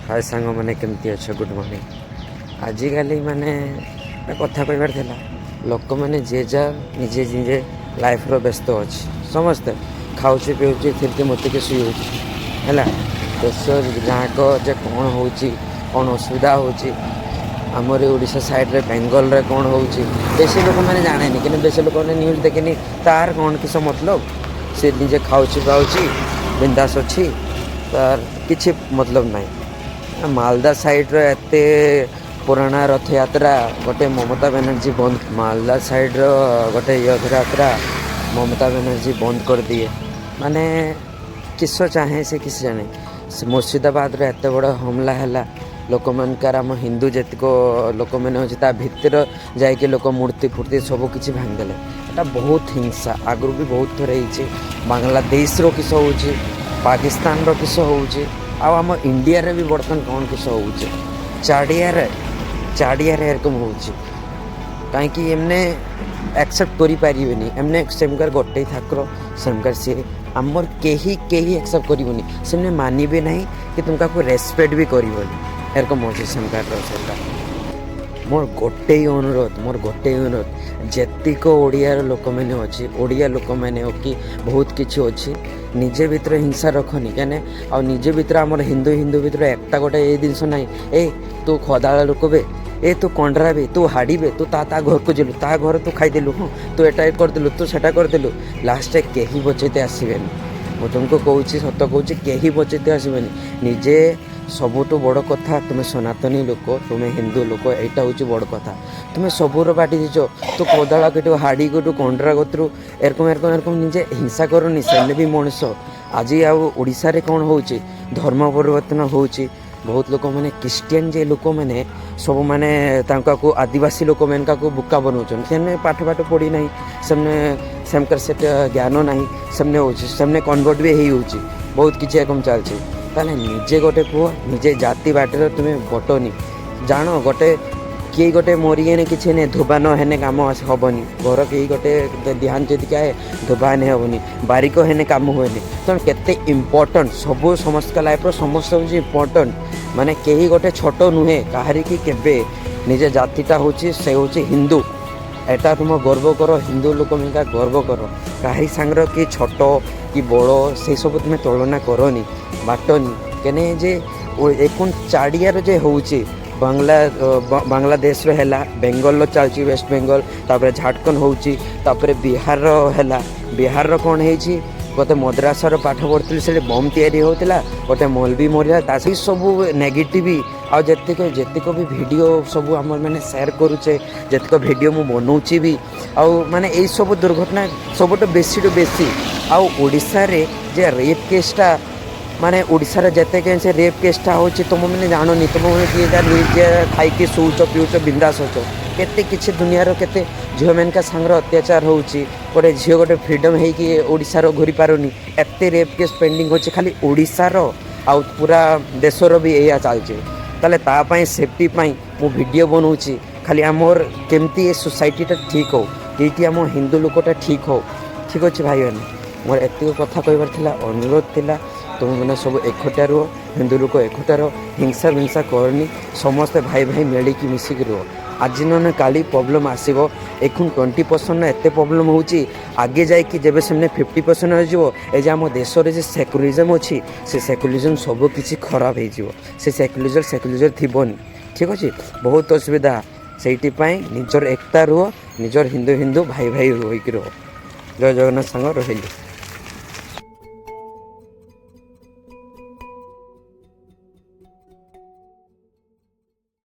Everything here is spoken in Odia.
ହାଏ ସାଙ୍ଗମାନେ, କେମିତି ଅଛ? Good morning. ଆଜିକାଲି ମାନେ ଗୋଟେ କଥା କହିବାର ଥିଲା। ଲୋକମାନେ ଯିଏ ଯାହା ନିଜେ ନିଜେ ଲାଇଫ୍ର ବ୍ୟସ୍ତ ଅଛି। ସମସ୍ତେ ଖାଉଛି, ପିଉଛି, ଥିରକି ମୁତିକି ଶୋଇଉଛି। ହେଲା ଦେଶ ଯାକ ଯେ କ'ଣ ହେଉଛି, କ'ଣ ଅସୁବିଧା ହେଉଛି, ଆମର ଓଡ଼ିଶା ସାଇଡ଼୍ରେ, ବେଙ୍ଗଲରେ କ'ଣ ହେଉଛି, ବେଶୀ ଲୋକମାନେ ଜାଣେନି। କିନ୍ତୁ ବେଶୀ ଲୋକମାନେ ନ୍ୟୁଜ୍ ଦେଖେନି। ତାର କ'ଣ କିସ ମତଲବ? ସେ ନିଜେ ଖାଉଛି, ପାଉଛି, ବିନ୍ଦାସ ଅଛି, ତାର କିଛି ମତଲବ ନାହିଁ। ମାଲଦା ସାଇଡ଼୍ର ଏତେ ପୁରାଣା ରଥଯାତ୍ରା ଗୋଟେ ମମତା ବାନାର୍ଜୀ ବନ୍ଦ। ମାଲଦା ସାଇଡ଼୍ର ଗୋଟେ ରଥଯାତ୍ରା ମମତା ବାନାର୍ଜୀ ବନ୍ଦ କରିଦିଏ। ମାନେ କିସ ଚାହେଁ ସେ କିଛି ଜାଣେ। ସେ ମୁର୍ଶିଦାବାଦରେ ଏତେ ବଡ଼ ହମଲା ହେଲା ଲୋକମାନଙ୍କର, ଆମ ହିନ୍ଦୁ ଯେତିକ ଲୋକମାନେ ଅଛି, ତା ଭିତରେ ଯାଇକି ଲୋକ ମୂର୍ତ୍ତି ଫୂର୍ତ୍ତି ସବୁ କିଛି ଭାଙ୍ଗିଦେଲେ। ଏଟା ବହୁତ ହିଂସା ଆଗରୁ ବି ବହୁତ ଥର ହେଇଛି। ବାଂଲାଦେଶର କିସ ହେଉଛି, ପାକିସ୍ତାନର କିସ ହେଉଛି, ଆଉ ଆମ ଇଣ୍ଡିଆରେ ବି ବର୍ତ୍ତମାନ କ'ଣ କିସ ହେଉଛି। ଚାରିଆଡ଼େ ଚାରିଆଡ଼େ ଏରକମ ହେଉଛି। କାହିଁକି ଏમને ଆକ୍ସେପ୍ଟ କରିପାରିବେନି ଏમને? ସେମକାର ଗୋଟେ ଠାକୁର, ସେମକାର ସିଏ ଆମର କେହି କେହି ଆକ୍ସେପ୍ଟ କରିବନି, ସେମାନେ ମାନିବେ ନାହିଁ କି ତୁମକୁ ରେସପେକ୍ଟ ବି କରିବନି। ଏରକମ ଅଛି ସେମକାର ସରକାର। ମୋର ଗୋଟେ ଅନୁରୋଧ, ମୋର ଗୋଟେ ଅନୁରୋଧ, ଯେତିକ ଓଡ଼ିଆର ଲୋକମାନେ ଅଛି, ଓଡ଼ିଆ ଲୋକମାନେ ହଉ କି ବହୁତ କିଛି ଅଛି, ନିଜେ ଭିତରେ ହିଂସା ରଖନି। କାହିଁକି ଆଉ ନିଜେ ଭିତରେ ଆମର ହିନ୍ଦୁ ହିନ୍ଦୁ ଭିତରେ ଏକତା ଗୋଟେ ଏଇ ଜିନିଷ ନାହିଁ। ଏ ତୁ ଖଦାଳ ଲୋକ ବେ, ଏ ତୁ କଣ୍ଡରା ବେ, ତୁ ହାଡ଼ିବେ, ତୁ ତା ତା ଘରକୁ ଯିଲୁ, ତା ଘର ତୁ ଖାଇଦେଲୁ, ହଁ ତୁ ଏଟା କରିଦେଲୁ, ତୁ ସେଟା କରିଦେଲୁ। ଲାଷ୍ଟରେ କେହି ବଚେଇତେ ଆସିବେନି। ମୁଁ ତୁମକୁ କହୁଛି, ସତ କହୁଛି, କେହି ବଚେଇତେ ଆସିବେନି। ନିଜେ ସବୁଠୁ ବଡ଼ କଥା, ତୁମେ ସନାତନୀ ଲୋକ, ତୁମେ ହିନ୍ଦୁ ଲୋକ, ଏଇଟା ହେଉଛି ବଡ଼ କଥା। ତୁମେ ସବୁର ବାଟି ଦେଇଛ। ତୁ କୋଦାଳ କେଠୁ, ହାଡ଼ି କେଠୁ, କଣ୍ଡରା କତରୁ, ଏରକମ ଏରକମ ଏରକମ ନିଜେ ହିଂସା କରନି। ସେମାନେ ବି ମଣିଷ। ଆଜି ଆଉ ଓଡ଼ିଶାରେ କ'ଣ ହେଉଛି? ଧର୍ମ ପରିବର୍ତ୍ତନ ହେଉଛି। ବହୁତ ଲୋକମାନେ ଖ୍ରୀଷ୍ଟିଆନ ଯେ ଲୋକମାନେ ସବୁ ମାନେ ତାଙ୍କୁ ଆଦିବାସୀ ଲୋକମାନଙ୍କୁ ବୁକା ବନାଉଛନ୍ତି। ସେମାନେ ପାଠ ପାଠ ପଢ଼ି ନାହିଁ, ସେମାନେ ସେମାନଙ୍କର ସେଟା ଜ୍ଞାନ ନାହିଁ। ସେମାନେ ହେଉଛି ସେମାନେ କନଭର୍ଟ ବି ହେଇଯାଉଛି। ବହୁତ କିଛି ଏରକମ ଚାଲିଛି। ତାହେଲେ ନିଜେ ଗୋଟେ କୁହ, ନିଜେ ଜାତି ବାଟରେ ତୁମେ ବଟନି। ଜାଣ, ଗୋଟେ କିଏ ଗୋଟେ ମରିଗଲେ କିଛି ନାଇଁ, ଧୋବା ନ ହେନେ କାମ ହେବନି। ଘର କେହି ଗୋଟେ ଧ୍ୟାନ ଯଦି ଆଏ, ଧୋବା ହେନେ ହେବନି, ବାରିକ ହେନେ କାମ ହୁଏନି। ତେଣୁ କେତେ ଇମ୍ପୋର୍ଟାଣ୍ଟ ସବୁ, ସମସ୍ତଙ୍କ ଲାଇଫ୍ର ସମସ୍ତ ହେଉଛି ଇମ୍ପୋର୍ଟାଣ୍ଟ। ମାନେ କେହି ଗୋଟେ ଛୋଟ ନୁହେଁ କାହାରିକି କେବେ। ନିଜ ଜାତିଟା ହେଉଛି, ସେ ହେଉଛି ହିନ୍ଦୁ, ଏଟା ତୁମ ଗର୍ବ କର। ହିନ୍ଦୁ ଲୋକମାନେ ଗର୍ବ କର। କାହାରି ସାଙ୍ଗର କି ଛୋଟ କି ବଡ଼, ସେସବୁ ତୁମେ ତୁଳନା କରନି, ବାଟନି। କେନେ ଯେ এখন ଚାରିଆର ଯେ ହେଉଛି, ବାଂଲାଦେଶର ହେଲା, ବେଙ୍ଗଲର ଚାଲିଛି, ୱେଷ୍ଟ ବେଙ୍ଗଲ, ତାପରେ ଝାଡ଼ଖଣ୍ଡ ହେଉଛି, ତାପରେ ବିହାରର ହେଲା। ବିହାରର କ'ଣ ହେଇଛି? ଗୋଟେ ମଦ୍ରାସାର ପାଠ ପଢ଼ୁଥିଲି, ସେଠି ବମ୍ ତିଆରି ହେଉଥିଲା, ଗୋଟେ ମୌଲବି ମରିଲା। ତା ସେଇ ସବୁ ନେଗେଟିଭ୍। ଆଉ ଯେତିକ ଯେତିକ ବି ଭିଡ଼ିଓ ସବୁ ଆମର ମାନେ ସେୟାର କରୁଛେ, ଯେତିକ ଭିଡ଼ିଓ ମୁଁ ବନଉଛି ବି, ଆଉ ମାନେ ଏଇସବୁ ଦୁର୍ଘଟଣା ସବୁଠୁ ବେଶୀଠୁ ବେଶୀ। ଆଉ ଓଡ଼ିଶାରେ ଯେ ରେପ୍ କେସ୍ଟା, ମାନେ ଓଡ଼ିଶାରେ ଯେତେ ସେ ରେପ୍ କେସ୍ଟା ହେଉଛି, ତୁମମାନେ ଜାଣନି। ତୁମମାନେ କିଏ ଯାହା ନିଜେ ଖାଇକି ଶୋଉଛ, ପିଉଛ, ବିନ୍ଦାସ ଅଛ। କେତେ କିଛି ଦୁନିଆର କେତେ ଝିଅମାନଙ୍କ ସାଙ୍ଗରେ ଅତ୍ୟାଚାର ହେଉଛି। ଗୋଟେ ଝିଅ ଗୋଟେ ଫ୍ରିଡ଼ମ୍ ହେଇକି ଓଡ଼ିଶାର ଘୁରି ପାରୁନି। ଏତେ ରେପ୍ କେସ୍ ପେଣ୍ଡିଂ ଅଛି ଖାଲି ଓଡ଼ିଶାର, ଆଉ ପୁରା ଦେଶର ବି ଏଇଆ ଚାଲିଛି। ତାହେଲେ ତା ପାଇଁ ସେଫ୍ଟି ପାଇଁ ମୁଁ ଭିଡ଼ିଓ ବନଉଛି। ଖାଲି ଆମର କେମିତି ଏ ସୋସାଇଟିଟା ଠିକ୍ ହଉ, କେଇଟି ଆମ ହିନ୍ଦୁ ଲୋକଟା ଠିକ୍ ହଉ। ଠିକ୍ ଅଛି ଭାଇମାନେ, ମୋର ଏତିକି କଥା କହିବାର ଥିଲା, ଅନୁରୋଧ ଥିଲା। ତୁମେମାନେ ସବୁ ଏକଠା ରୁହ, ହିନ୍ଦୁ ଲୋକ ଏକଠା ରୁହ, ହିଂସା ହିଂସା କରନି। ସମସ୍ତେ ଭାଇ ଭାଇ ମିଳିକି ମିଶିକି ରୁହ। ଆଜି ନହେଲେ କାଲି ପ୍ରୋବ୍ଲେମ୍ ଆସିବ। এখন 20% ଏତେ ପ୍ରୋବ୍ଲେମ୍ ହେଉଛି, ଆଗେ ଯାଇକି ଯେବେ ସେମାନେ 50% ହେଇଯିବ, ଏ ଯେ ଆମ ଦେଶରେ ଯେ ସେକୁଲାରିଜମ୍ ଅଛି, ସେ ସେକୁଲାରିଜମ୍ ସବୁ କିଛି ଖରାପ ହେଇଯିବ। ସେ ସେକୁଲାରିଜମ୍ ଥିବନି। ଠିକ୍ ଅଛି, ବହୁତ ଅସୁବିଧା। ସେଇଥିପାଇଁ ନିଜର ଏକତା ରୁହ, ନିଜର ହିନ୍ଦୁ ହିନ୍ଦୁ ଭାଇ ଭାଇ ହୋଇକି ରୁହ। ଜୟ ଜଗନ୍ନାଥ ସାଙ୍ଗ, ରହିଲି।